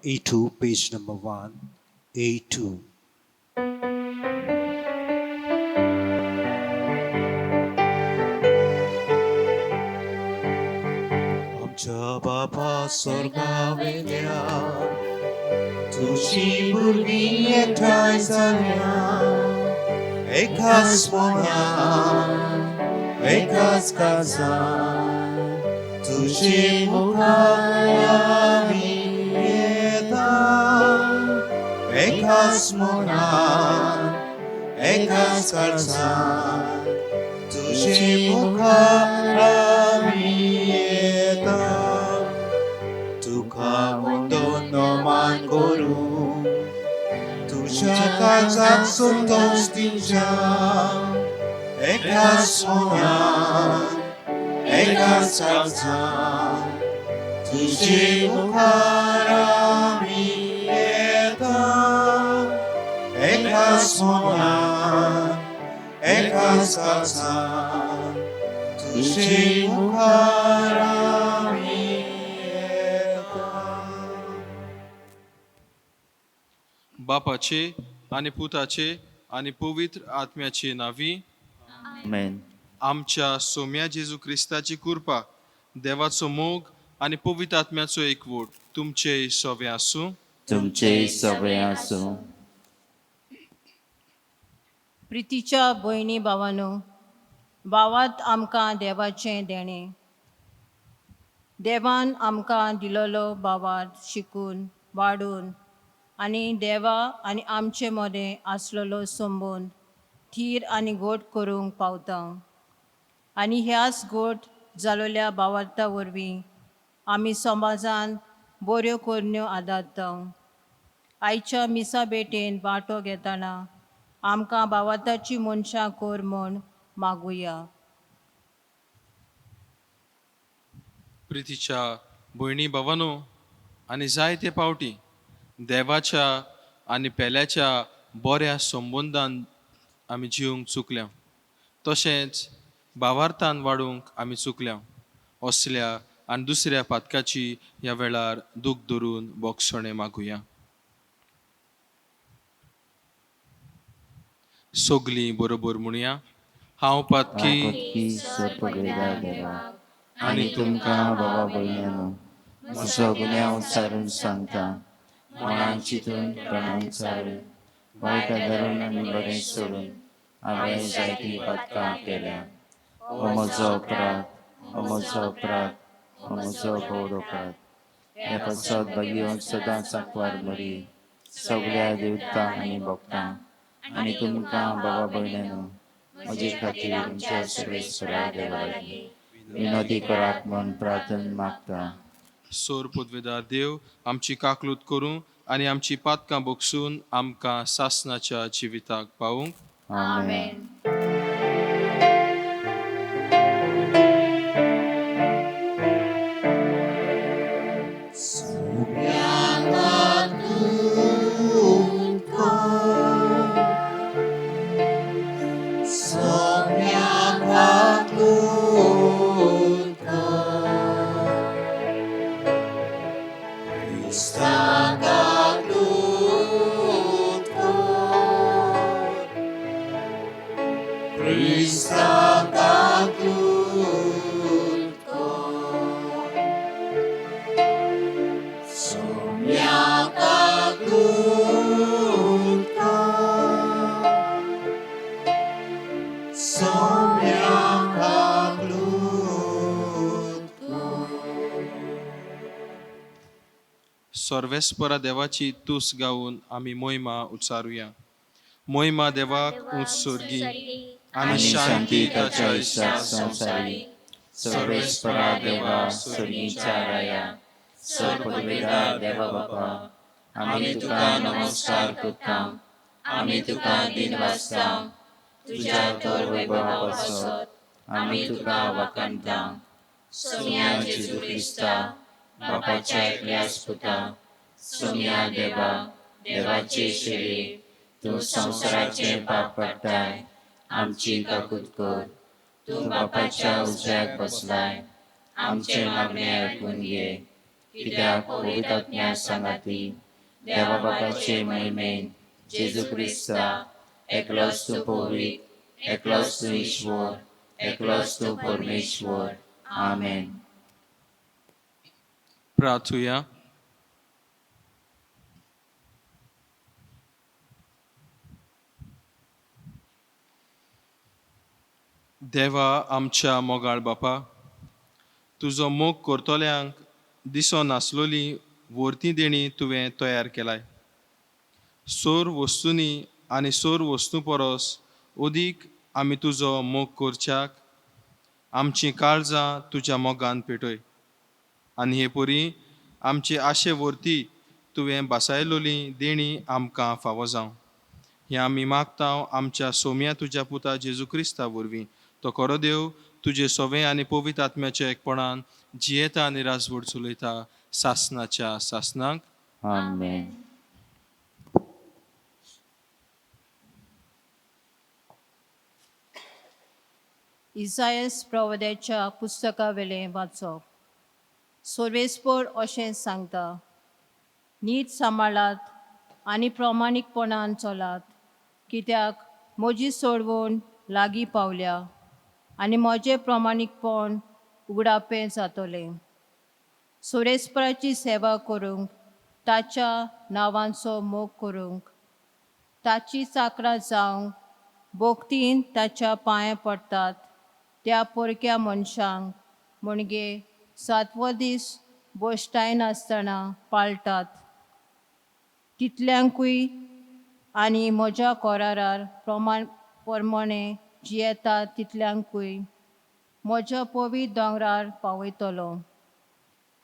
A2, page number 1, A2. आमच्या बापा स्वर्गावेल्या तुजी भुरगीं एकठांय जाल्या एकाच मनान एकाच काळजान तुजे मुखार आमी येता एकाच मनान एकाच काळजान तुजे मुखार आमी येता तुका वंदन मान करूं तुज्या काळजाक संतोष दिवच्या एकाच मनान एकाच काळजान तुजे मुखार आमी येता एकाच मनान एकाच काळजान तुजे मुखार आमी येता. बापाचे आनी पुताचे आनी पवित्र आत्म्याचे नांवी. आमेन. आमच्या सोम्या जेजू क्रिस्ताची कृपा, देवाचो मोग आनी पवित्र आत्म्याचो एकवट तुमचे सवे आसूं. तुमचे सगळे आसूं. प्रितीच्या भयणी भावानो, भावात आमकां देवाचें देणें. देवान आमकां दिलोलो भावार्थ शिकून वाडून आनी देवा आनी आमचे मदें आसलेलो संबंद थीर आनी घट करूंक पावता. आनी ह्याच घट जालोल्या भावार्था वरवीं आमी समाजान बऱ्यो करण्यो आदारता. आयच्या मिसा भेटेन वांटो घेतना आमकां भावार्थाची मनशां कर म्हूण मागुया. प्रितीच्या भयणी भावानो, आनी जायते पावटी देवाच्या आनी पेल्याच्या बऱ्या संबंदान आमी जिवंक चुकल्या, तशेंच भावार्थान वाडूंक आमी चुकल्या. असल्या आनी दुसऱ्या पातकाची ह्या वेळार दूख धरून बोगसणें मागुया. सगलीं बरोबर म्हणया, हांव पातकी पातकी सर्पगेदा देवा आनी तुमकां बाबा भयण्यानो म्हजो गुन्यांव सारून सांगता. मनान चिंतून प्रणून सारून वायट धरून आनी बरें सोडून हांवें जायतीं पातकां केल्या. हो म्हजो अपराध, हो म्हजो अपराध, हो म्हजो व्हड अपराध. हे पासत भाग्यवंत सदांच आंकवार मरी सगळ्या देवतांक आनी भक्तांक आनी तुमकां बाबा भयण्यानो म्हजे खातीर आमच्या सर्वेस्परा देवा लागीं विनोदी करात म्हूण प्रार्थना मागता. सोर पदवेदार देव आमची काकलूत करूं आनी आमची पातकां बोगसून आमकां सासनाच्या जिविताक पावूंक. आमेन. सर्वेस्परा देवाची तूस गावन आमी मोहिमा उच्चारुया. मोहिमा देवाक उंच स्वर्गी आनी शांती ताच्या इश्टाक संवसारी. सर्वेस्परा देवा स्वर्गीच्या राया सर्वपदवेदार देवा बापा, आमी तुका नमस्कार करता, आमी तुका दिन वाचता. तुज्या तर वैभवा पासत आमी तुका वाखाणता. सोम्या जेजू क्रिस्ता बापाच्या एकल्याच पुता, सोम्या देवा देवाचे शरीर, तूं संवसाराचें पाप काडटाय, आमची काकूत कर. तूं बापाच्या उजव्याक बसलाय, आमचें मागणें आयकून घे. कित्याक पवित्र आत्म्या सांगाती देवा बापाचे महिमेन जेजू क्रिस्ता एकलोच तूं पवित्र, एकलोच तूं ईश्वर, एकलोच तूं परमेश्वर. आमेन. प्रार्थुया. देवा आमच्या मोगाळ बापा, तुजो मोग करतल्यांक दिसो नासलोली वर्ती देणी तुवें तयार केलाय. सोर वस्तूंनी आनी सोर वस्तूं परस अदीक आमी तुजो मोग करच्याक आमचीं काळजां तुज्या मोगान पेटय आनी हे परी आमचे आशे वर्ती तुवें बासायलोली देणी आमकां फावो जावं. हें आमी मागता आमच्या सोम्या तुज्या पुता जेजू क्रिस्ता वरवीं. तो खरो देव तुजे सोवे आनी पवित्र आत्म्याच्या एकपणान जियेता आनी राजवट चलयता सासनाच्या सासनाक. आमेन. इसायस प्रवद्याच्या पुस्तका वेलें वाचप. सोर्वेस्पोर अशें सांगता, नीत सांबाळात आनी प्रमाणीकपणान चलात, कित्याक म्हजी सोडवण लागीं पावल्या आनी म्हजें प्रमाणीकपण उगडापें जातलें. सोरेस्पराची सेवा करूंक, ताच्या नांवांचो मोग करूंक, ताची चाकरां जावंक भोक्तीन ताच्या पांये पडटात त्या पोरक्या मनशांक म्हणजे सातवो दीस बोश्टायनासतना पाळटात तितल्यांकूय आनी म्हज्या कोरारार प्रमाण प्रमाणे जियेता तितल्यांकूय म्हज्या पवित्र दोंगरार पावयतलो.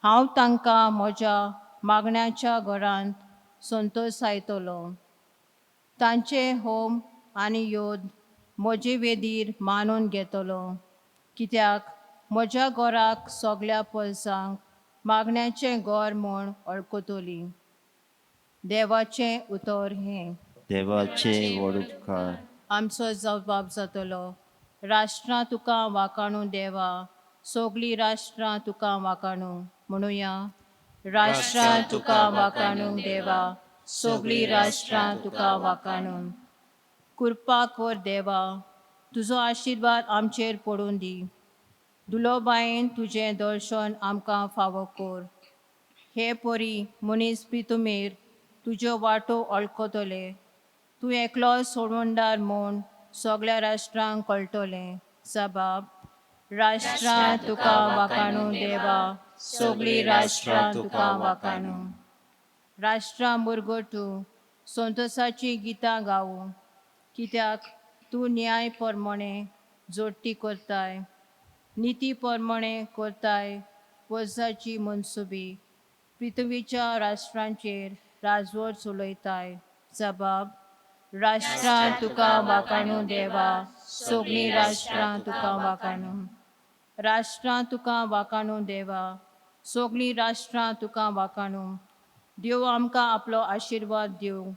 हांव तांकां म्हज्या मागण्याच्या घरांत संतोसायतलो. तांचे होम आनी योद म्हजे वेदीर मानून घेतलो, कित्याक म्हज्या घराक सगल्या पयसांक मागण्याचें घर म्हूण वळखतली. देवाचें उतर हें. देवाचे व्हड उपकार. आमचो जबाब जातलो. राष्ट्रां तुका वाकाणू देवा, सगळीं राष्ट्रां तुका वाकाणू. म्हणुया, राष्ट्रां तुका वाकाणू देवा, सगळीं राष्ट्रां तुका वाकाणू. कृपा कर देवा, तुजो आशिर्वाद आमचेर पडून दी. दुलोबायेन तुजें दर्शन आमकां फावो कर. हे परी मनीस पितुमेर तुज्यो वाटो वळखतले. तूं एकलो सोडवणदार म्हूण सगल्या राष्ट्रांक कळटलें. सबाब, राष्ट्रां तुका वाकाणू देवा, सगळीं राष्ट्रां तुका वाकाणू. राष्ट्रां मुरगटू संतोसाचीं गितां गावूं, कित्याक तूं न्याय प्रमाणे जोडटी करताय, निती प्रमाणे करताय वर्साची मनसुबी. पृथ्वीच्या राष्ट्रांचेर राजवट चलयताय. जबाब, राष्ट्रां तुका वाकाणू देवा, सगळीं राष्ट्रां तुका वाकाणू. राष्ट्रां तुका वाकाणू देवा, सगळीं राष्ट्रां तुका वाकाणू. देव आमकां आपलो आशिर्वाद दिवं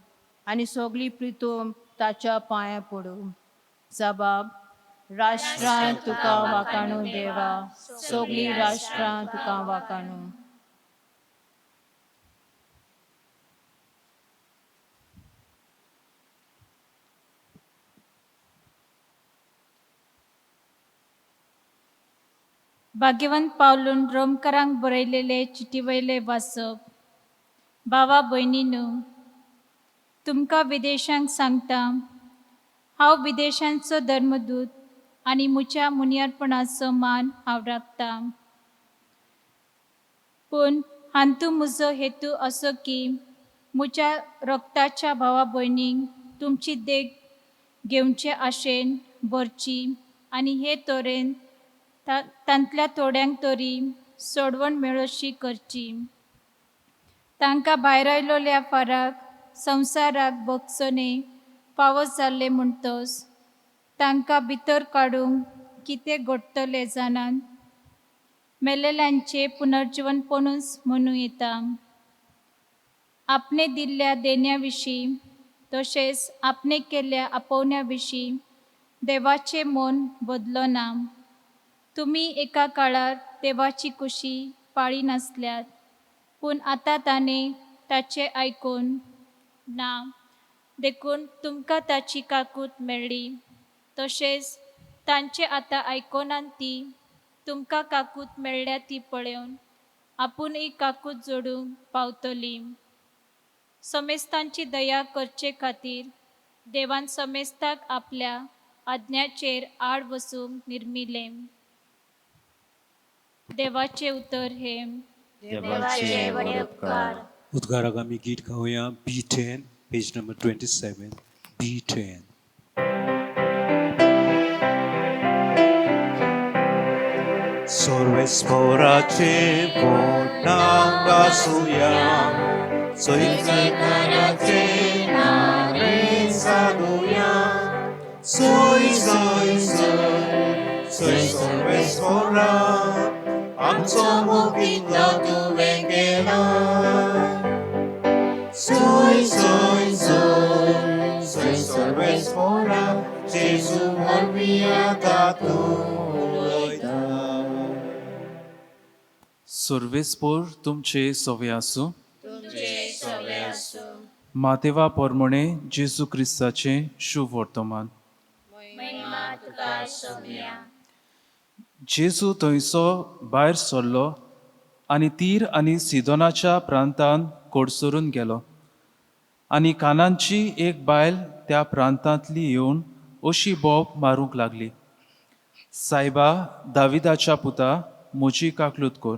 आनी सगळीं प्रितूम ताच्या पांया पडूं. जबाब, राष्ट्रां तुका वाकाणू देवा, सगळीं राष्ट्रां तुका वाकाणू. भाग्यवंत पावलून रोमकरांक बरयलेले चिटी वयले वाचप. भावा भयणीनू, तुमकां विदेशांक सांगता, हांव विदेशांचो धर्मदूत आनी म्हज्या मुनियारपणाचो मान हांव राखता. पूण हातूंत म्हजो हेतू असो की म्हज्या रक्ताच्या भावा भयणींक तुमची देख घेवचे आशेन भरची आनी हे तरेन तांतल्या थोड्यांक तरी सोडवण मेळोशी करची. तांकां भायरायलोल्या फाराक संवसाराक भोगसणे फावो जाल्ले म्हणटच तांकां भितर काडूंक कितें घडटलें जाणात? मेलेल्यांचें पुनर्जिवनपणूच म्हणूं येता. आपणे दिल्ल्या देण्या विशीं तशेंच आपणे केल्ल्या आपोवण्या विशीं देवाचें मन बदलो ना. तुमी एका काळार देवाची कुशी पाळी नासल्यात, पूण आतां ताणें ताचें आयकून ना देखून तुमकां ताची काकूत मेळ्ळी तशेंच तांचें आतां आयकोनात ती तुमकां काकूत मेळ्ळ्या ती पळोवन आपुणूय काकूत जोडूंक पावतली. समेस्तांची दया करचे खातीर देवान समेस्ताक आपल्या आज्ञाचेर आड वचूंक निर्मिलें. देवाचें उतर हें. देवाचे व्हडे उपकार. उद्गाराक आमी गीत गावया B10, page number 27, B10. सर्वेस्पोराचे पोटांक आसुया, सोयकाराचे नारे सादुया, सोय सोय सोय सोय सर्वेस्पोरा, आमचो मुकितलो तुवें केला. सोय सोय सोय सोय सर्वेस्पोरा, जेजू वरवीं आतां तूं उलयता. सर्वेस्पोर तुमचे सवे आसूं. मातेवा पोरमोणे जेजू क्रिस्ताचें शुभ वर्तमान. जेजू थंयसो भायर सरलो आनी तीर आनी सिदोनाच्या प्रांतांत कोडसरून गेलो आनी कानांची एक बायल त्या प्रांतांतली येवन अशी बोब मारूंक लागली, सायबा दाविदाच्या पुता, म्हजी काकलूत कर,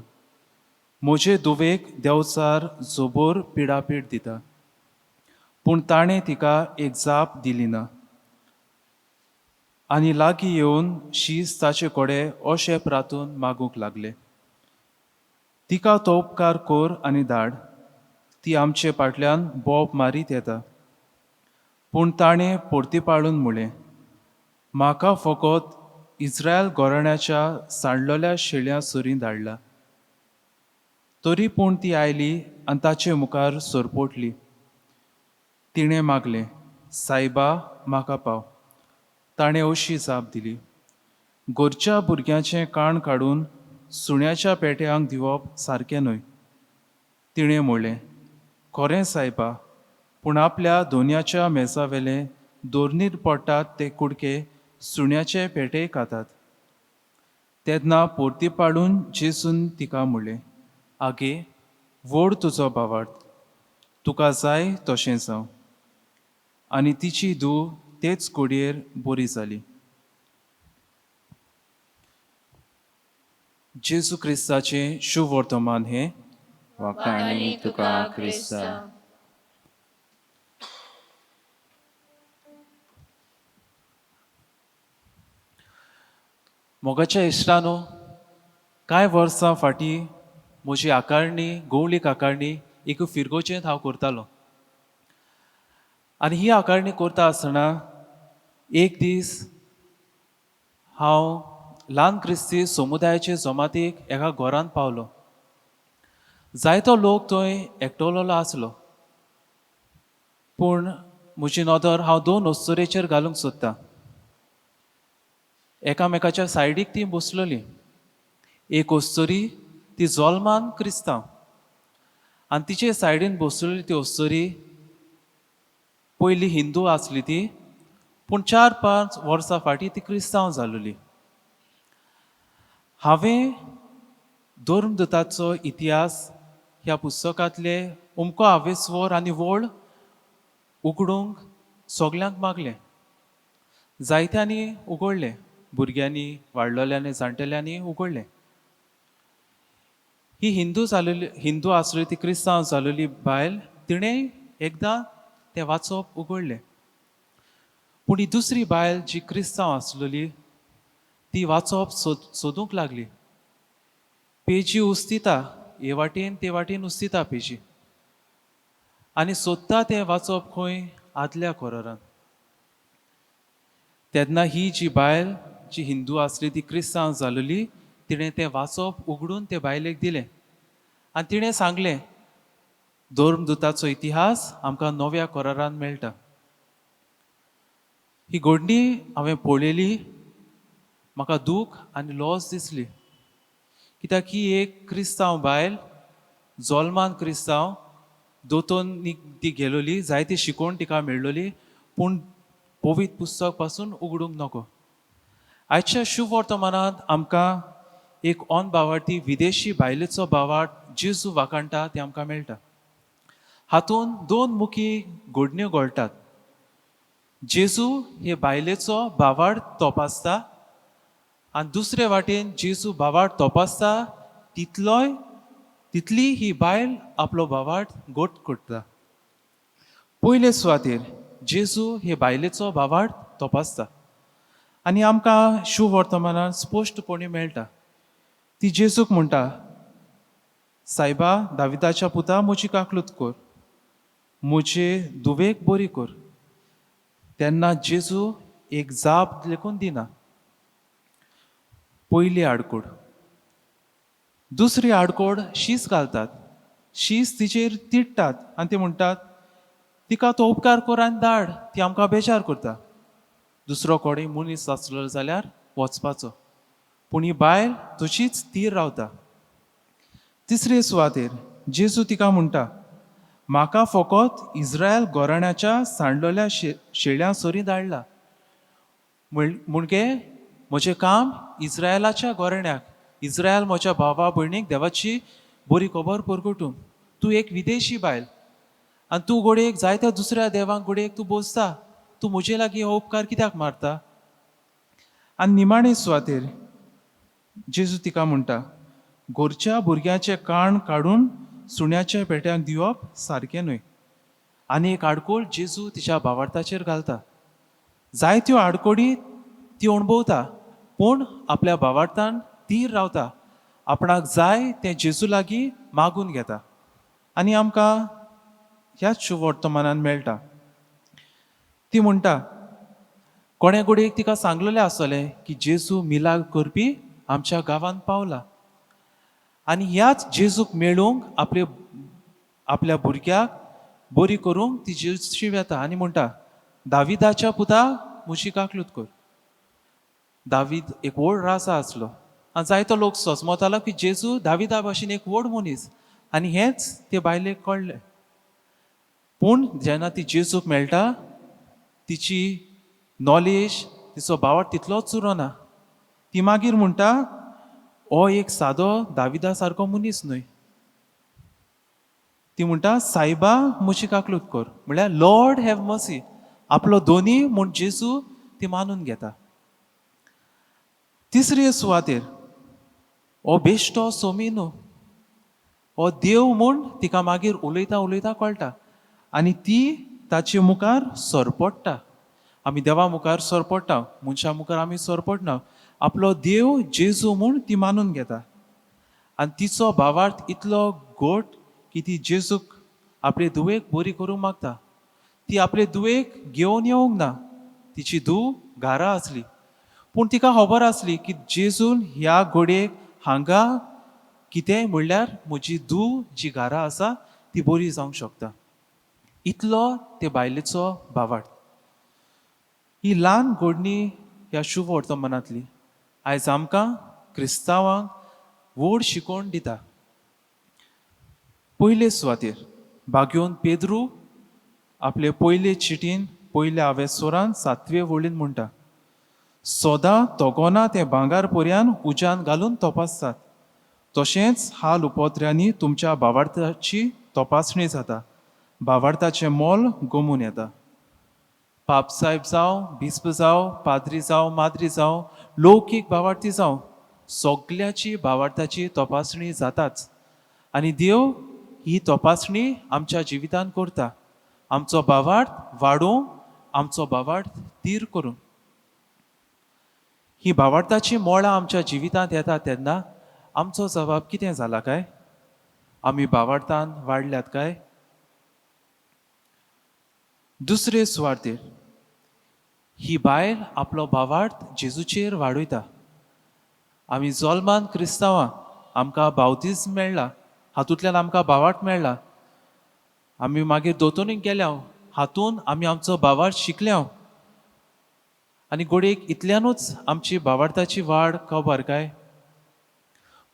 म्हजे दुवेक देंवचार जोबोर पिडापीड दिता. पूण ताणें तिका एक जाप दिली ना आनी लागीं येवन शीस ताचे कडेन अशें प्रातून मागूंक लागले, तिका तो उपकार कर आनी धाड, ती आमचे फाटल्यान बोब मारीत येता. पूण ताणें परतीपाळून म्हणलें, म्हाका फकत इस्रायल घराण्याच्या सांडलेल्या शेळ्यां सरीं धाडला. तरी पूण ती आयली आनी ताचे मुखार सरपोटली. तिणें मागलें, सायबा म्हाका पाव. ताणें अशी जाप दिली, घरच्या भुरग्यांचें काण काडून सुण्याच्या पेट्यांक दिवप सारकें न्हय. तिणें म्हणलें, खरें सायबा, पूण आपल्या दोनयाच्या मेजावेले दोर्नीर पडटात ते कुडके सुण्याचे पेटेय खातात. तेन्ना परती पाडून जेजून तिका म्हणलें, आगे व्हड तुजो भावार्थ, तुका जाय तशें जावं. आनी तिची धूव तेच घडयेर बरी जाली. जेजू क्रिस्ताचें शुभ वर्तमान हें. वाखाणी तुका क्रिस्ता. मोगाच्या इश्टानो, कांय वर्सां फाटीं म्हजी आकारणी, गोवळीक आकारणी एक फिरगोचेंत हांव करतालो आनी ही आकारणी करता आसतना एक दीस हांव ल्हान क्रिस्ती समुदायाचे जमातीक एका घरांत पावलो. जायतो लोक थंय एकटोलोलो आसलो, पूण म्हजी नदर हांव दोन अस्तुरेचेर घालूंक सोदतां. एकामेकाच्या सायडीक ती बसलोली. एक अस्तुरी ती जोल्मान क्रिस्तांव आनी तिचे सायडीन बसलेली ती अस्तुरी पयली हिंदू आसली ती, पूण 4-5 वर्सां फाटीं ती क्रिस्तांव जालोली. हांवें धर्मदूताचो इतिहास ह्या पुस्तकांतले अमको आवेस्वर आनी वळ उगडूंक सगल्यांक मागलें. जायत्यांनी उगडलें, भुरग्यांनी, वाडलोल्यांनी, जाणटेल्यांनी उगडलें. ही हिंदू जालेली, हिंदू आसली ती क्रिस्तांव जालेली बायल, तिणें एकदां तें वाचप उगडलें. पूण ही दुसरी बायल जी क्रिस्तांव आसलेली ती वाचप सोदूंक लागली. पेजी उस्तिता, हे वाटेन ते वाटेन उस्तिता पेजी आनी सोदता तें वाचप खंय आदल्या कोरारान. तेन्ना ही जी बायल जी हिंदू आसली ती क्रिस्तांव जालेली, तिणें तें वाचप उगडून ते बायलेक दिलें आनी तिणें सांगलें, धर्मदूताचो इतिहास आमकां नव्या कोरारान मेळटा. ही घडणी हांवें पळयली, म्हाका दूख आनी लॉस दिसली, कित्याक ही एक क्रिस्तांव बायल जोल्मान क्रिस्तांव दोतोन ती गेलोली, जायती शिकोवण तिका मेळ्ळोली, पूण पवित्र पुस्तक पासून उगडूंक नको. आयच्या शुभ वर्तमानांत आमकां एक ऑन बावार्थी विदेशी बायलेचो बावार्थ जेजू वाखाणटा तें आमकां मेळटा. हातूंत दोन मुखी घडण्यो घोळटात. जेजू हे बायलेचो भावार्थ तपासता आनी दुसरे वाटेन जेजू भावार्थ तपासता तितलोय तितली ही बायल आपलो भावार्थ गोट करता. पयले सुवातेर जेजू हे बायलेचो भावार्थ तपासता आनी आमकां शुभ वर्तमानान स्पश्टपणी मेळटा. ती जेजूक म्हणटा, सायबा दाविदाच्या पुता म्हजी काकलूत कर, म्हजे धुवेक बरी कर. तेन्ना जेजू एक जाप लेखून दिना. पयली आडकोड. दुसरी आडकोड शीस घालतात, शीस तिचेर तिडटात आनी ते म्हणटात तिका तो उपकार कर आनी धाड, ती आमकां बेजार करता. दुसरो कोणूय मनीस आसलो जाल्यार वचपाचो, पूण ही बायल तशीच थीर रावता. तिसरे सुवातेर जेजू तिका म्हणटा, म्हाका फकत इस्रायल घराण्याच्या सांडलेल्या शेळ्यां सरीं धाडला. म्हणजे म्हजें काम इस्रायलाच्या घराण्याक, इस्रायल म्हज्या भावा भयणीक देवाची बरी खबर परगटूंक. तूं एक विदेशी बायल आनी तूं घडयेक जायत्या दुसऱ्या देवांक घडयेक तूं बोसता, तूं म्हजे लागीं हो उपकार कित्याक मारता? आनी निमाणे सुवातेर जेजू तिका म्हणटा, घरच्या भुरग्याचें काण काडून सुण्याच्या पेट्यांक दिवप सारकें न्हय. आनी एक आडकोळ जेजू तिच्या भावार्थाचेर घालता. जायत्यो आडकोडी ती अणभवता, पूण आपल्या भावार्थान थीर रावता, आपणाक जाय तें जेजू लागीं मागून घेता आनी आमकां ह्याच शुभ वर्तमानान मेळटा. ती म्हणटा, कोणे घडयेक तिका सांगलेलें आसतलें की जेजू मिलाग्र करपी आमच्या गांवांत पावला आनी ह्याच जेजूक मेळूंक आपले आपल्या भुरग्याक बरी करूंक ती जेजूशी वेता आनी म्हणटा, दाविदाच्या पुता म्हजी काकलूत कर. दावीद एक व्हड राजा आसलो आनी जायतो लोक सोजमतालो की जेजू दाविदा भाशेन एक व्हड मनीस आनी हेंच ते बायलेक कळ्ळें. पूण जेन्ना ती जेजूक मेळटा तिची नॉलेज, तिचो भावार्थ तितलोच उरना. ती मागीर म्हणटा, हो एक सादो दाविदा सारको मनीस न्हय. ती म्हणटा, सायबा म्हजी काकलूत कर, म्हणल्यार लॉर्ड have मसी, आपलो दोनी म्हूण जेजू ती मानून घेता. तिसरे सुवातेर हो बेश्टो सोमी न्हू, हो देव म्हूण तिका मागीर उलयता उलयता कळटा आनी ती ताचे मुखार सरपडटा. आमी देवा मुखार सरपडटा, मनशां मुखार आमी सरपडना. आपलो देव जेजू म्हूण ती मानून घेता आनी तिचो भावार्थ इतलो गोट की ती जेजूक आपले धुवेक बरी करूंक मागता. ती आपले धुवेक घेवन येवंक ना, तिची धूव घरा आसली, पूण तिका खबर आसली की जेजून ह्या घडयेक हांगा कितेंय म्हणल्यार म्हजी धूव जी घरा आसा ती बरी जावंक शकता. इतलो ते बायलेचो भावार्थ. ही ल्हान घडणी ह्या शुभ वर्तमानांतली आयज आमकां क्रिस्तांवांक व्हड शिकवण दिता. पयले सुवातेर बागयोन पेद्रू आपले पयले चिटीन पयल्या आवेसोरान सातवे वळीन म्हणटा, सदां तगोना तें भांगर पर्यान उज्यान घालून तपासतात, तशेंच हाल उपत्र्यांनी तुमच्या भावार्थाची तपासणी जाता, भावार्थाचें मोल गोमून येता. पाप साहेब जावं, बिस्प जावं, पाद्री जावं, माद्री जावं, लौकीक भावार्थी जावं, सगल्याची भावार्थाची तपासणी जाताच आनी देव ही तपासणी आमच्या जिवितांत करता, आमचो भावार्थ वाडोवंक, आमचो भावार्थ थीर करूंक. ही भावार्थाची मोळां आमच्या जिवितांत येता तेन्ना आमचो जबाब कितें जाला काय? आमी भावार्थान वाडल्यात काय? दुसरे सुवातेर ही बायल आपलो भावार्थ जेजूचेर वाडयता. आमी जोल्मान क्रिस्तांवां, आमकां बावतीज मेळ्ळा, हातूंतल्यान आमकां भावार्थ मेळ्ळा. आमी मागीर दोतोनीक गेल्या, हातून आमी आमचो भावार्थ शिकल्या आनी घडयेक इतल्यानूच आमची भावार्थाची वाड खबर काय?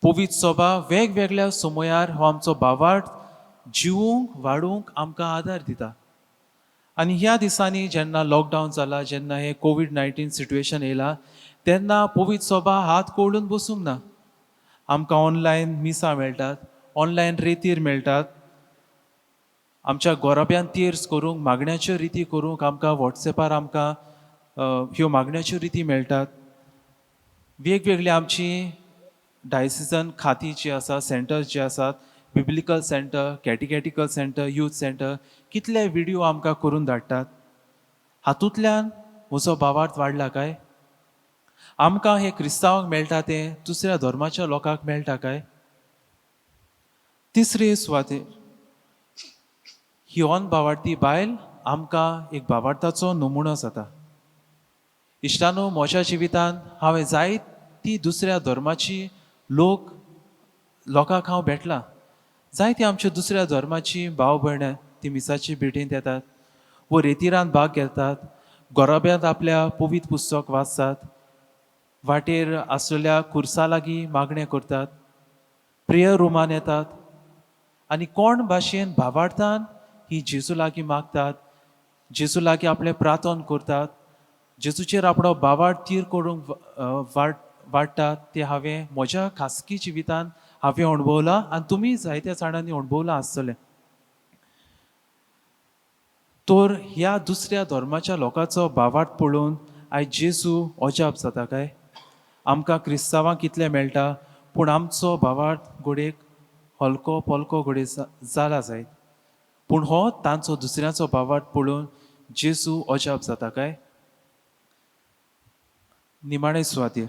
पवित्र सभा वेगवेगळ्या समयार हो आमचो भावार्थ जिवूंक वाडूंक आमकां आदार दिता. आनी ह्या दिसांनी जेन्ना लॉकडावन जाला, जेन्ना हें कोवीड-19 सिट्युएशन येयलां, तेन्ना पवित्र सभा हात कवळून बसूंक ना. आमकां ऑनलायन मिसां मेळटात, ऑनलायन रेतीर मेळटात. आमच्या गोराब्यान तेर्स करूंक, मागण्याच्यो रिती करूंक आमकां वॉट्सएपार आमकां ह्यो मागण्याच्यो रिती मेळटात. वेगवेगळी आमची डायसिजन खातीं जी आसा, सेंटर्स जे आसात, biblical centre, catechetical centre, youth centre, कितले विडियो आमकां करून धाडटात. हातूंतल्यान म्हजो भावार्थ वाडला काय? आमकां हें क्रिस्तांवांक मेळटा तें दुसऱ्या धर्माच्या लोकांक मेळटा काय? तिसरे सुवातेर ही ऑन भावार्थी बायल आमकां एक भावार्थाचो नमुनो जाता. इश्टानो, म्हज्या जिवितांत हांवें जायती दुसऱ्या धर्माची लोकांक हांव भेटलां. जायती आमच्या दुसऱ्या धर्माची भाव भयणां ती मिसाची भेटींत येतात वो रेतिरान भाग घेतात, गोराब्यांत आपल्या पवित्र पुस्तक वाचतात, वाटेर आसलेल्या खुर्सा लागीं मागणें करतात, प्रेयर रुमान येतात आनी कोण भाशेन भावार्थान ही जेजू लागीं मागतात, जेजू लागीं आपलें प्रार्थन करतात, जेजूचेर आपलो भावार्थ तीर करूंक वाडटात, तें हांवें म्हज्या खासगी जिवितान हांवें अणभवलां आनी तुमी जायत्या जाणांनी अणभवलां आसतलें. तर ह्या दुसऱ्या धर्माच्या लोकांचो भावार्थ पळोवन आयज जेजू अजाप जाता काय? आमकां क्रिस्तांवांक कितलें मेळटा, पूण आमचो भावार्थ घडयेक हलको पलको घडये जाला जायत, पूण हो तांचो दुसऱ्याचो भावार्थ पळोवन जेजू अजाप जाता काय? निमाणे सुवातेर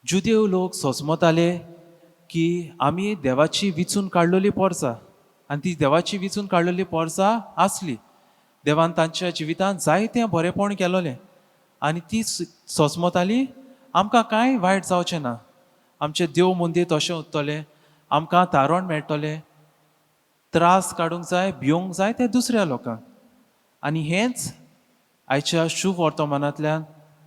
जुदेव लोक सोजमताले की आमी देवाची विचून काडलेली पोरसां, आनी ती देवाची विचून काडलेली पोरसां आसली. देवान तांच्या जिवितांत जायतें बरेंपण केलोलें आनी ती सोजमताली आमकां कांय वायट जावचें ना, आमचें देव मंदीर तशें उरतलें, आमकां तारण मेळटलें, त्रास काडूंक जाय, भियोंक जाय तें दुसऱ्या लोकांक. आनी हेंच आयच्या शुभ वर्तमानांतल्यान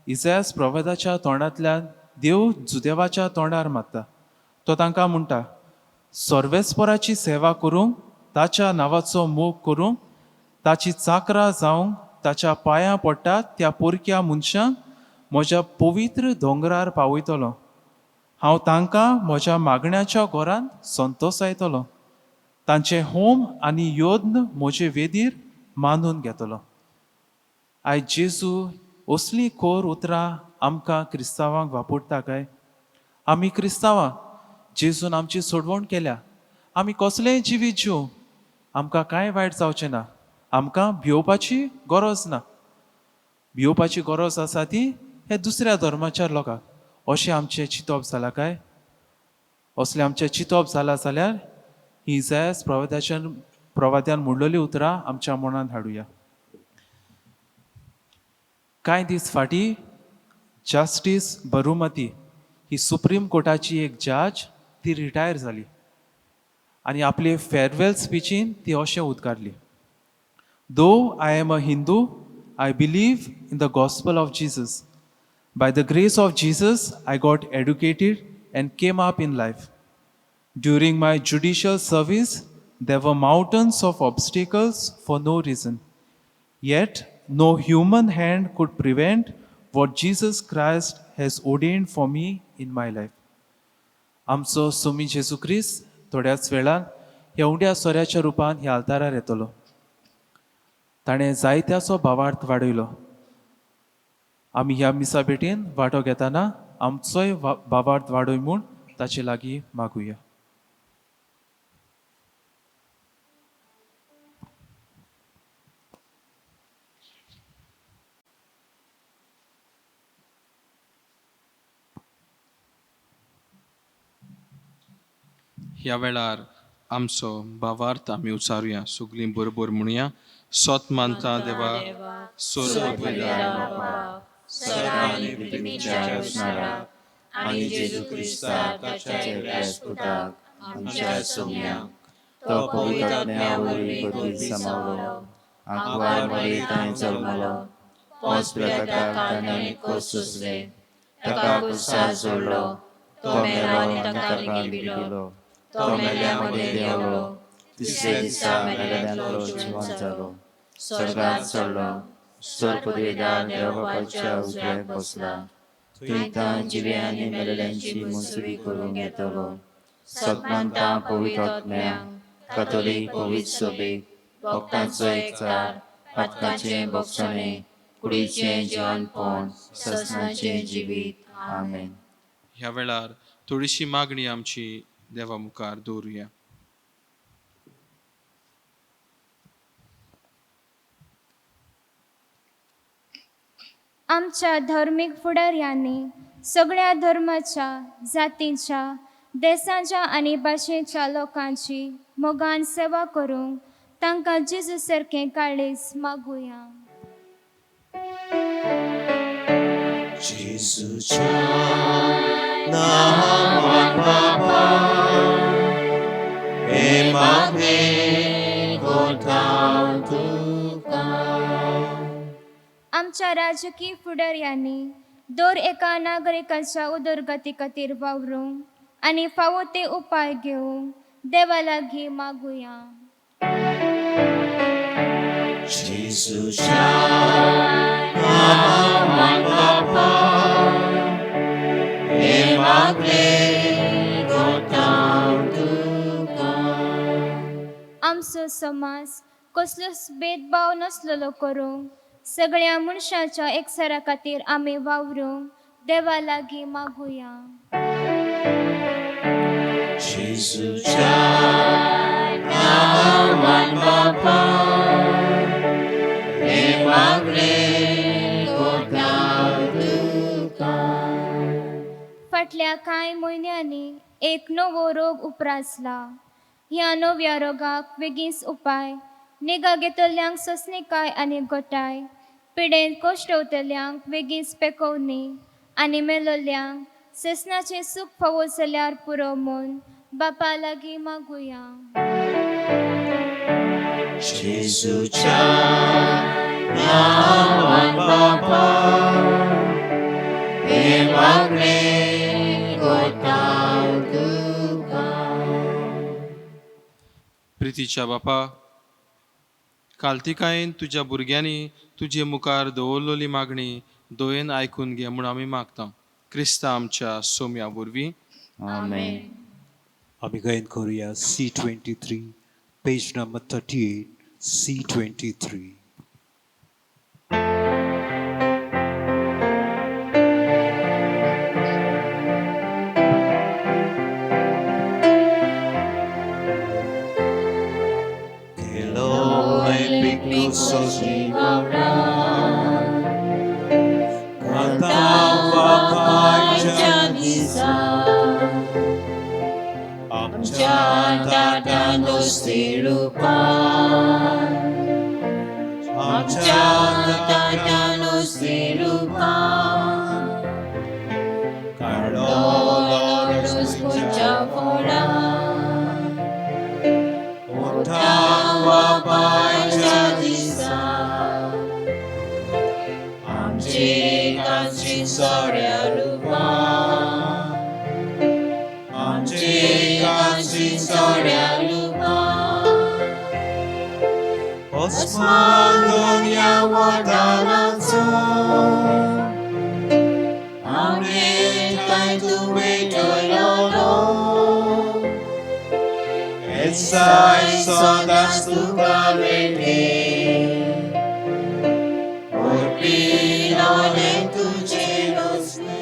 इजायास प्रवेदाच्या तोंडांतल्यान देव जुदेवाच्या तोंडार मारता. तो तांकां म्हणटा, सर्वेस्पराची सेवा करूंक, ताच्या नांवाचो मोग करूंक, ताची चाकरां जावंक ताच्या पांयां पडटात त्या पोरक्या मनशांक म्हज्या पवित्र दोंगरार पावयतलो. हांव तांकां म्हज्या मागण्याच्या घरांत संतोसायतलो, तांचे होम आनी योद्न म्हजे वेदीर मानून घेतलो. आयज जेजू असली खोर उतरां आमकां क्रिस्तांवांक वापरता काय? आमी क्रिस्तांवां, जेजून आमची सोडवण केल्या, आमी कसलेंय जिवीत जिवूं, आमकां कांय वायट जावचें ना, आमकां भियोवपाची गरज ना. भियोवपाची गरज आसा ती हे दुसऱ्या धर्माच्या लोकांक. अशें आमचें चिंतप जालां काय? असलें आमचें चिंतप जालां जाल्यार ही इजायास प्रवाद्यान म्हणलेलीं उतरां आमच्या मनांत हाडुया. कांय दीस फाटीं जस्टीस बरुमती ही सुप्रीम कोर्टाची एक जज, ती रिटायर जाली आनी आपले फेरवेल स्पिचीन ती अशें उद्गारली, "Though I am a Hindu, I believe in the gospel of Jesus. By the grace of Jesus I got educated and came up in life. During my judicial service, there were mountains of obstacles for no reason. Yet, no human hand could prevent what Jesus Christ has ordained for me in my life." आमचो सोमी जेजू क्रिस्त थोड्याच वेळान ह्या उंड्या सोऱ्याच्या रुपान ह्या आल्तारार येतलो. ताणें जायत्याचो भावार्थ वाडयलो. आमी ह्या मिसा भेटीन वांटो घेतना आमचोय भावार्थ वाडय म्हूण ताचे लागीं मागुया. ह्या वेळार आमचो भावार्थ आमी उचारुया. सगळीं बरोबर म्हणुया, सोत मानता देवा सर्व सर्व आनी पृथ्वीच्या रचणाराक आनी जेजू क्रिस्ताक ताच्या एकल्याच पुताक, आमच्या सोम्याक, तो पवित्र आत्म्या वरवीं गोदीत समावलो, आंकवार मरये थंय जल्मलो, पोंस पिलाताक ताणें कोस सोंसले, ताका कुर्सार जोडलो, तो मेलो आनी ताका लिपिलो, तो मेल्या मदें देंवलो, तिसरे दिसा मेल्ल्यांतलो जिवंत जालो, स्वर्गात चडलो, स्वर पदवेदार देवबापाच्या उजव्याक बसला, थंय जिव्या आनी मेलेल्यांची मुसरी करूंक येतलो. सतमानता पवित्र आत्म्याक, कातोलीक पवित्र सभेक, भक्तांचो एकचार, पातकाचें भोगसणें, कुडीचें जिवनपण, ससनाचें जिवीत. आमेन. ह्या वेळार थोडीशी मागणी आमची देवा मुखार दवरुया. आमच्या धर्मीक फुडाऱ्यांनी सगळ्या धर्माच्या, जातींच्या, देशांच्या आनी भाशेच्या लोकांची मोगान सेवा करूंक तांकां जेजू सारकें काळीज मागुया. नांवान बापा, हे मागणें करता तुका. आमच्या राजकीय फुडाऱ्यांनी दर एका नागरिकाच्या उदरगती खातीर वावरूंक आनी फावो ते उपाय घेवंक देवा लागीं मागुया. जेजूच्या नांवान बापा, हे मागणें करता तुका. आमचो समाज कसलोच भेदभाव नासलेलो करूंक सगळ्या मनशाच्या एकचारा खातीर आमी वावरूंक देवा लागीं मागुया. जेजूच्या नांवान बापा, हे मागणें करता तुका. फाटल्या कांय म्हयन्यांनी एक नवो रोग उप्रासला. ह्या नव्या रोगाक बेगीन उपाय, निगा घेतल्यांक सोंसणीकाय आनी गोटाय, पिडेन कश्टवतल्यांक बेगीन पेकोवनी आनी मेलोल्यांक ससनाचें सूख फावो जाल्यार पुरो म्हूण बापा लागीं मागुया. जेजूच्या नांवान बापा, हे मागणें करता तुका. प्रितीच्या बापा, कालतिकायेन तुज्या भुरग्यांनी तुजे मुखार दवरलेली मागणी दोयेन आयकून घे म्हूण आमी मागता, क्रिस्ता आमच्या सोम्या वरवीं. आमेन. आमी गायन करूया C23, page number 38, C23. आमच्या ताटां नुस्ती रुपान, आमच्या ताटां नुस्ती रुपान, काडलो रस्कुच्या फोडान, उठा बापायच्या दिसा, आमचे कांची सोऱ्या रुपान, आमचे कांची सोऱ्या रुपान, Osman ya wadalazo, Amen tai tuwe tololo, Esai sodas tu kalene, Orpilone tu cenosne.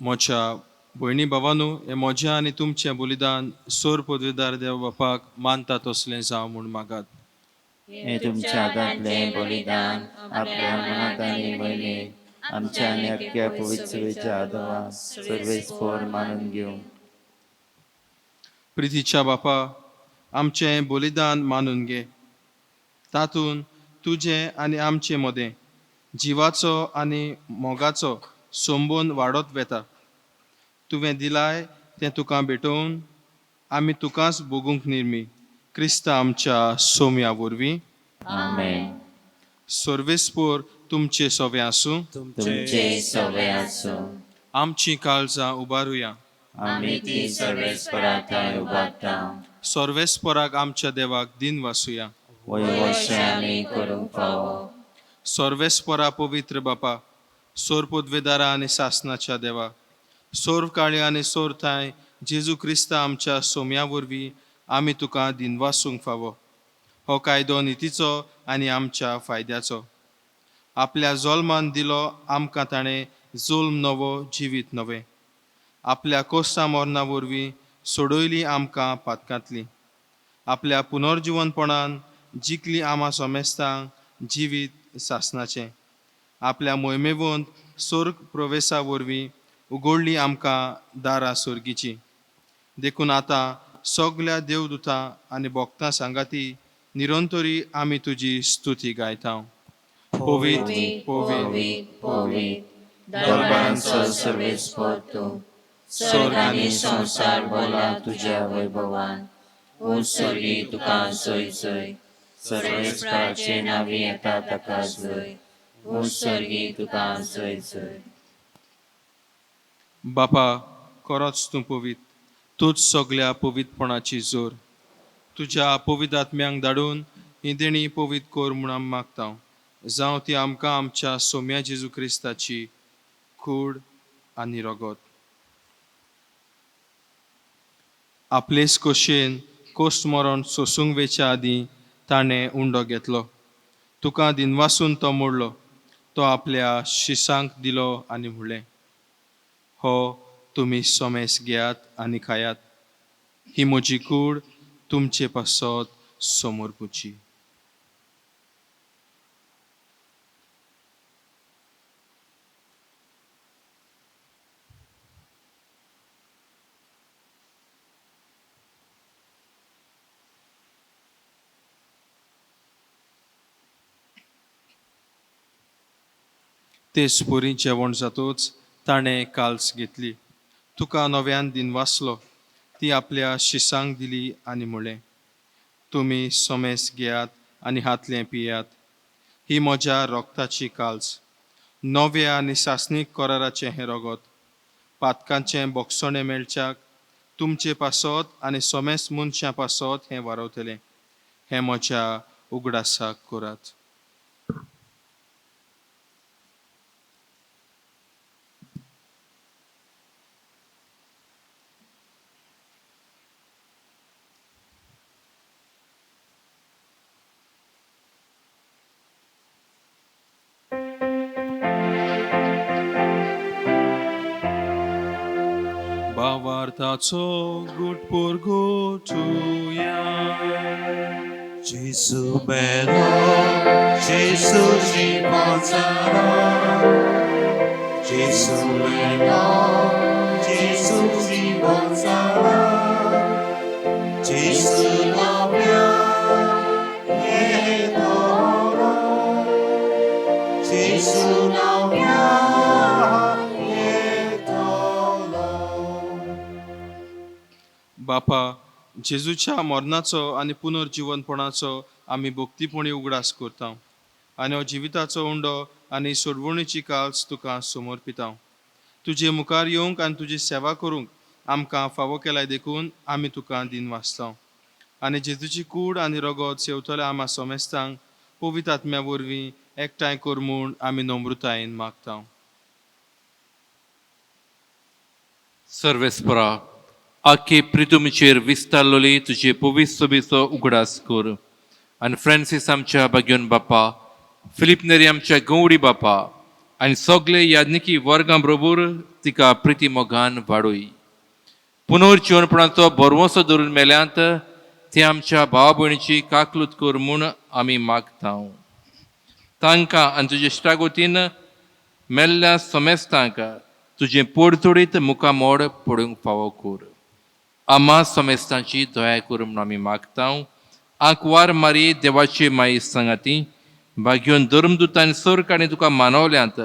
म्हज्या भयणी भावानू, हें म्हजें आनी तुमचें बलिदान सोर पदवेदार देव बापाक मानता तसलें जावं म्हूण मागात. हे तुमच्या हातांतलें बलिदान आपल्या मनात आनी मयने आमच्या आनी अख्ख्या पवित्र सभेच्या आदवा सर्वेस्पोर मानून घेवं. प्रितीच्या बापा, आमचें बलिदान मानून घे, तातूंत तुजें आनी आमचे मदें जिवाचो आनी मोगाचो संबंद वाडत वेता. तुवें दिलाय तें तुका भेटोवन आमी तुकाच भोगूंक निर्मी, क्रिस्ता आमच्या सोम्या वरवीं. आमेन. सर्वेस्पोर तुमचे सोवे आसूं. तुमचे सवे आसूं. आमची काळजां उबारुया. आमी ती सर्वेस्परा थंय उबारता. सर्वेस्पोराक आमच्या देवाक दिन वासुया. वयवशें आमी करूंक फावो. सर्वेस्परा पवित्र बापा, सोर पदवेदारा आनी सासनाच्या देवा, सोर काळी आनी सोर थांय जेजू क्रिस्ता आमच्या सोम्या वरवीं आमी तुका दिनवासूंक फावो. हो कायदो नितीचो आनी आमच्या फायद्याचो. आपल्या जल्मान दिलो आमकां ताणें जुल्म नवो जिवीत नवें. आपल्या कोस्ता मरणा वरवीं सोडयली आमकां पातकांतली. आपल्या पुनर्जिवनपणान जिखली आमा सोमेस्तांक जिवीत सासनाचें. आपल्या मोहिमेवंत सोर्ग प्रवेसा वरवीं उगडली आमकां दारां सोर्गीचीं. देखून आतां सगल्या देवदुतां आनी भक्तां सांगाती निरंतरी आमी तुजी स्तुती गायता. पवित्र पवित्र पवित्र दरबारांचो सर्वेस्पर तूं, स्वर्ग आनी संवसार भरला तुज्या वैभवान. ऊंच स्वर्गी तुका जय जय. सर्वेस्पराचे नांवी येता ताका जय. ऊंच स्वर्गी तुका जय जय. बापा, खरोच तूं पवित्र, तूंच सगल्या पवित्रपणाची जोर. तुज्या पवित्र आत्म्यांक धाडून ही देणी पवित्र कर म्हूण आमी मागता, जावं ती आमकां आमच्या सोम्या जेजू क्रिस्ताची कूड आनी रगत. आपलेच खोशयेन कोश्ट मरण सोसूंक वेच्या आदीं ताणें उंडो घेतलो, तुका दिनवासून तो मोडलो, तो आपल्या शिसांक दिलो आनी म्हणलें, हो तुमी सोमेस घेयात आनी खायात, ही म्हजी कूड तुमचे पासत समर्पुची. तेच परी जेवण जातूच ताणें काल्स घेतली, तुका नव्यान दिनवासलो, ती आपल्या शिसांक दिली आनी म्हणलें, तुमी सोमेस घेयात आनी हातलें पियात, ही म्हज्या रोगताची काल्स, नव्या आनी सासणीक कराराचें हें रगत, पातकांचें बोगसणें मेळच्याक तुमचे पासत आनी सोमेस मनशां पासत हें वारवतलें. हें म्हज्या उगडासाक करात. भावार्थाचो गुटपूर गोठुया. Gesù bello, Gesù ci porterà. Gesù bello, Gesù ci porterà. Gesù l'abbiamo e oro. Gesù l'abbiamo e oro. बापा, जेजूच्या मरणाचो आनी पुनर्जिवनपणाचो आमी भक्तीपणी उगडास करता आनी हो जिविताचो उंडो आनी सोडवणीची काल्स तुका समर्पिता. तुजे मुखार येवंक आनी तुजी सेवा करूंक आमकां फावो केलाय देखून आमी तुका दिनवासता आनी जेजूची कूड आनी रगत सेवतल्या आमा सोमेस्तांक पवित्र आत्म्या वरवीं एकठांय कर म्हूण आमी नम्रतायेन मागता. सर्वेस्परा, आखे प्रितुमीचेर विस्तारलोली तुजे पवित्र सोबीचो उगडास कर आनी फ्रांसीस आमच्या भाग्योन बापा, फिलीप नेरी आमच्या गौडी बापा आनी सगळे याज्ञिकी वर्गां बरोबर तिका प्रिती मोगान वाडोय. पुनर्जिवनपणाचो भरवंसो धरून मेल्यांत ते आमच्या भावा भयणीची काकलूत कर म्हूण आमी मागता. तांकां आनी तुजे इश्टागोतीन मेल्ल्या सोमेस्तांक तुजें पोडतोडीत मुखामोड पडूंक फावो कर. आमा सोमेस्तांची दया कर म्हूण आमी मागता. आंकवार मारी देवाची माई सांगाती भाग्योन धर्मदूतान सर्ग तुका मानवल्यांत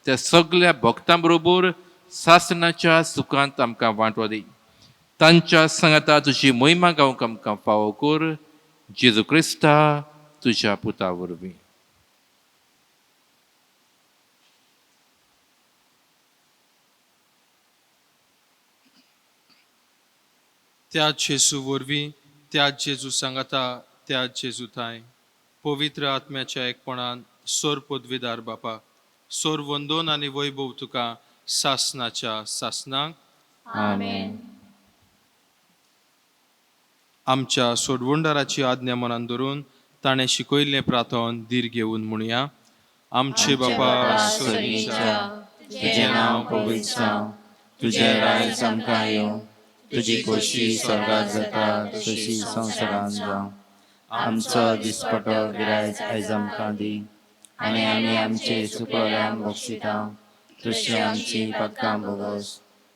त्या सगल्या भक्तां बरोबर सासनाच्या सुखांत आमकां वांटो दी. तांच्या सांगाता तुजी मोहिमा गावंक आमकां फावो कर. जेजू क्रिस्ता तुज्या पुता वरवीं. त्या जेजू वरवीं, त्या जेजू सांगाता, त्या जेजू थांय पवित्र आत्म्याच्या एकपणान सोर पदवीदार बापा, सोर वंदोन आनी वैभव तुका सासनाच्या सासनाक. आमेन. आमच्या सोडवणदाराची आज्ञा मनान धरून ताणें शिकयल्लें प्रार्थन धीर घेवन म्हणया. आमचे बापा स्वर्गीच्या, तुजें नांव पवित्र जावं, तुजें राज आमकां येवं, तुजी खोशी स्वर्गात जाता तशी संवसारांत जावं. आमचो दिसपटो गिरायज आयज आमकां दी, आनी आमी आमचे चुकलोल्यांक बक्षिता तशी आमची पातकां भोगोस,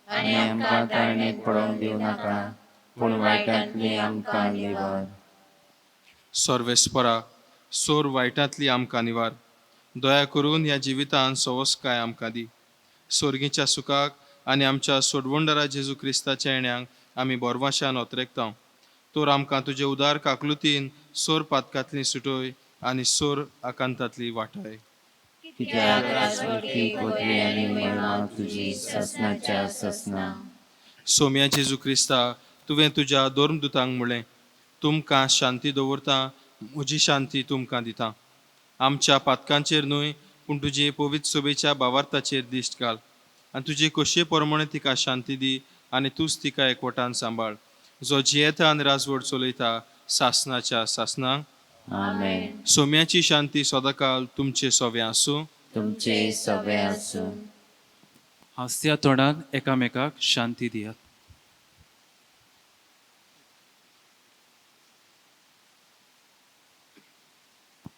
आनी आमकां ताळणेक पडोवंक दिवं नाका, पूण वायटांतली आमकां निवार. सर्वेस्परा, सोर वायटांतली आमकां निवार. दया करून ह्या जिवितान सवसकाय आमकां दी. सोर्गीच्या सुखाक आनी आमच्या सोडवणदारा जेजू क्रिस्ताच्या येण्याक आमी बोरवाशान ओतरेकता. तर आमकां तुजे उदार काकलुतीन सोर पातकांतली सुटय आनी सोर आकांतांतली वाटाय. कित्याक राजवटी, पदवी आनी महिमा तुजी ससनाच्या ससना. सोम्या जेजू क्रिस्ता, तुवें तुज्या धर्मदुतांक म्हणलें, तुमकां शांती दवरता, म्हजी शांती तुमकां दिता. आमच्या पातकांचेर न्हय, पूण तुजे पवित्र सभेच्या भावार्थाचेर दिश्ट घाल आनी तुजे खोशये प्रमाणे तिका शांती दी आनी तूंच तिका एकवटान सांबाळ, जो जियेता आनी राजवट चलयता सासनाच्या सासनाक. आमेन. सोम्याची शांती सदांकाल तुमचे सोवे आसूं. तुमचे सगळे आसूं. हांसत्या तोंडान एकामेकाक शांती दियात.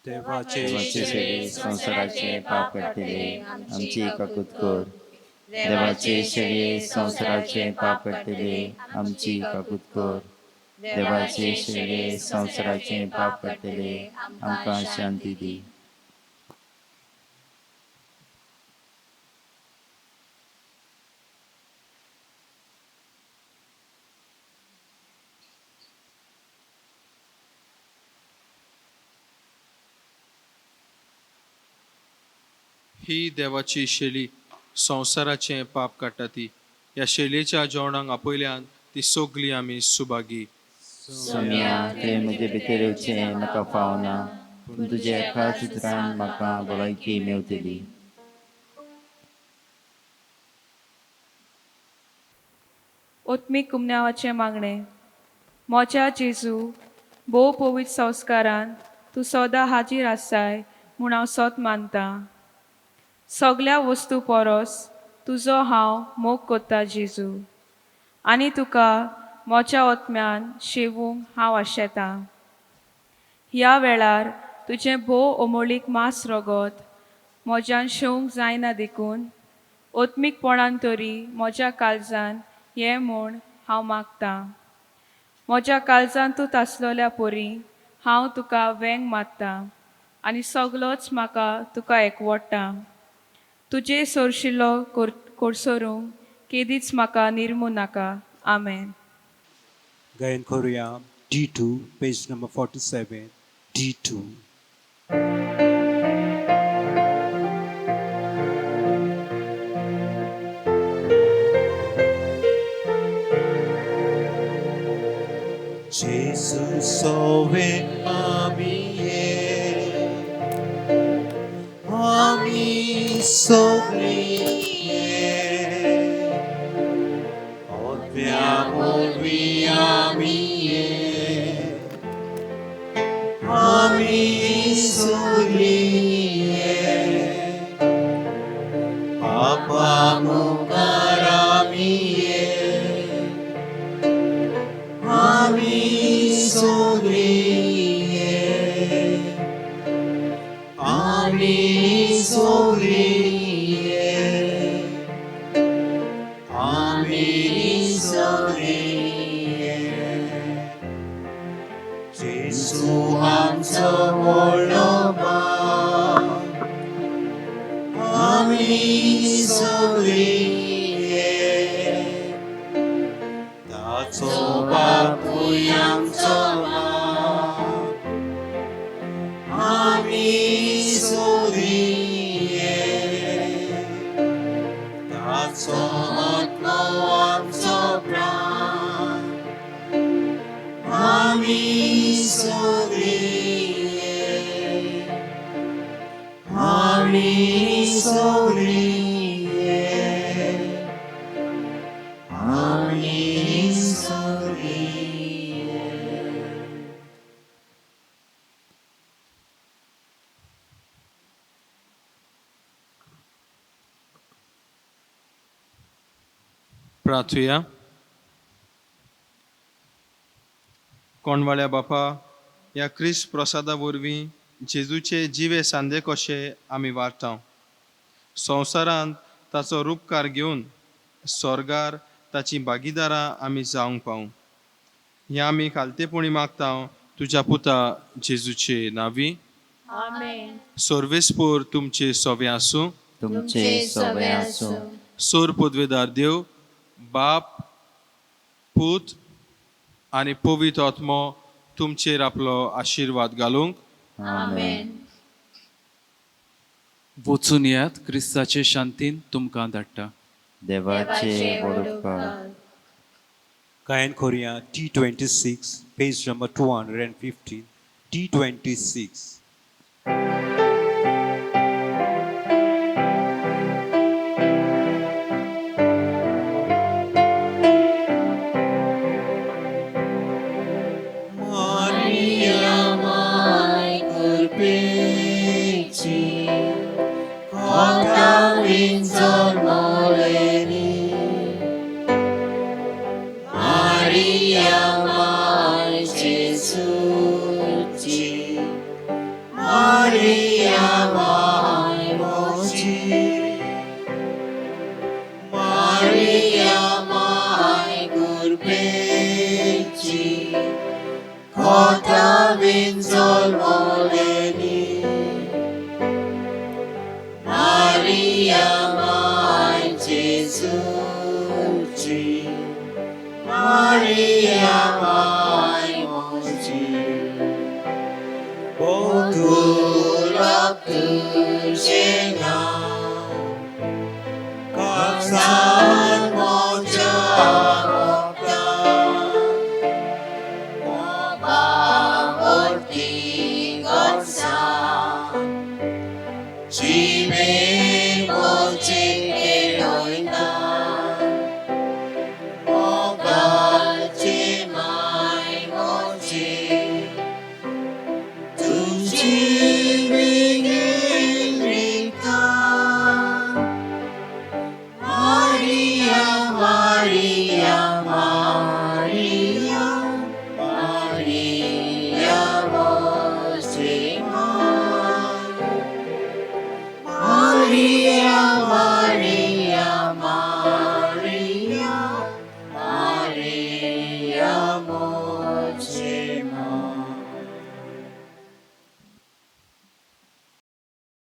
देवाचे देवाचे शरीर संवसाराचे पाप काडटले, आमची काकूत कर. देवाचे शरीर संवसाराचे पाप काडटले, आमची काकूत कर. देवाचे शरीर संवसाराचे पाप काडटले, आमकां शांती दी. ही देवाची शेली संवसाराचें पाप काडटा ती. ह्या शेलेच्या जेवणाक आपयल्यान ती सगली आमी सुभागी. सोम्या, तुवें म्हजे भितर येवचें म्हाका फावना, पूण तुज्या एकाच उतरान म्हाका भलायकी मेवतली. ओत्मीक कुमन्यावाचें मागणें. मोच्या जेजू, भोव पवित्र संस्कारान तूं सदां हाजीर आसाय म्हूण हांव सत मानतां. सगल्या वस्तू परस तुजो हांव मोग कोत्ता जेजू, आनी तुका मोच्या ओत्म्यान शेवूंक हांव आशेतां. ह्या वेळार तुजें भोव अमोळीक मांस रगत म्हज्यान शेवंक जायना देखून ओत्मीकपणान तरी म्हज्या काळजान हें म्हूण हांव मागतां. म्हज्या काळजान तूं तासलोल्या परी हांव तुका वेंग मारतां आनी सगलोच म्हाका तुका एकवडटा. तुजे सोरशिल्लो कोरसोरूंक केदीच म्हाका निर्मू नाका. आमेन. गायन करूया D2, page number 47, D2. Gesù sove amie, ami soglie, odviamo amie, ami soglie, papa mukaramie, ami soglie, ami soglie, ami soglie. Gesù आमचो व्हडलो बाप, आमी सगळीं, ताचो बापूय आमचो बाप, आमी सगळीं, ताचो आत्मो आमचो प्राण, आमी सगळीं आमी सगळीं आमी सगळीं. प्रार्थुया. कोणवाळ्या बापा, ह्या क्रिस्त प्रसादा वरवीं जेजूचे जिवे सांदे कशे आमी वाडटा, संवसारांत ताचो रुपकार घेवन स्वर्गार ताची भागीदारां आमी जावंक पावूं, ह्या आमी खालतेपणी मागता तुज्या पुता जेजूचे नांवी. आमेन. सर्वेस्पोर तुमचे सोवे आसूं. तुमचे सगळे आसूं. सोर पदवेदार देव बाप, पूत आनी पवित्र आत्मो तुमचेर आपलो आशिर्वाद घालूंक. आमेन. वचून येयात, क्रिस्ताचे शांतीन तुमकां धाडटा. देवाचे व्हड उपकार. Kayan Korea T26, page number 215, T26. Maria my कुरपेची कोता जन्मलेली, मारिया my जेजूची, मारिया my मोची, मारिया my कुरपेची कोता जन्मलेली, मारिया my जेजूची, मारिया my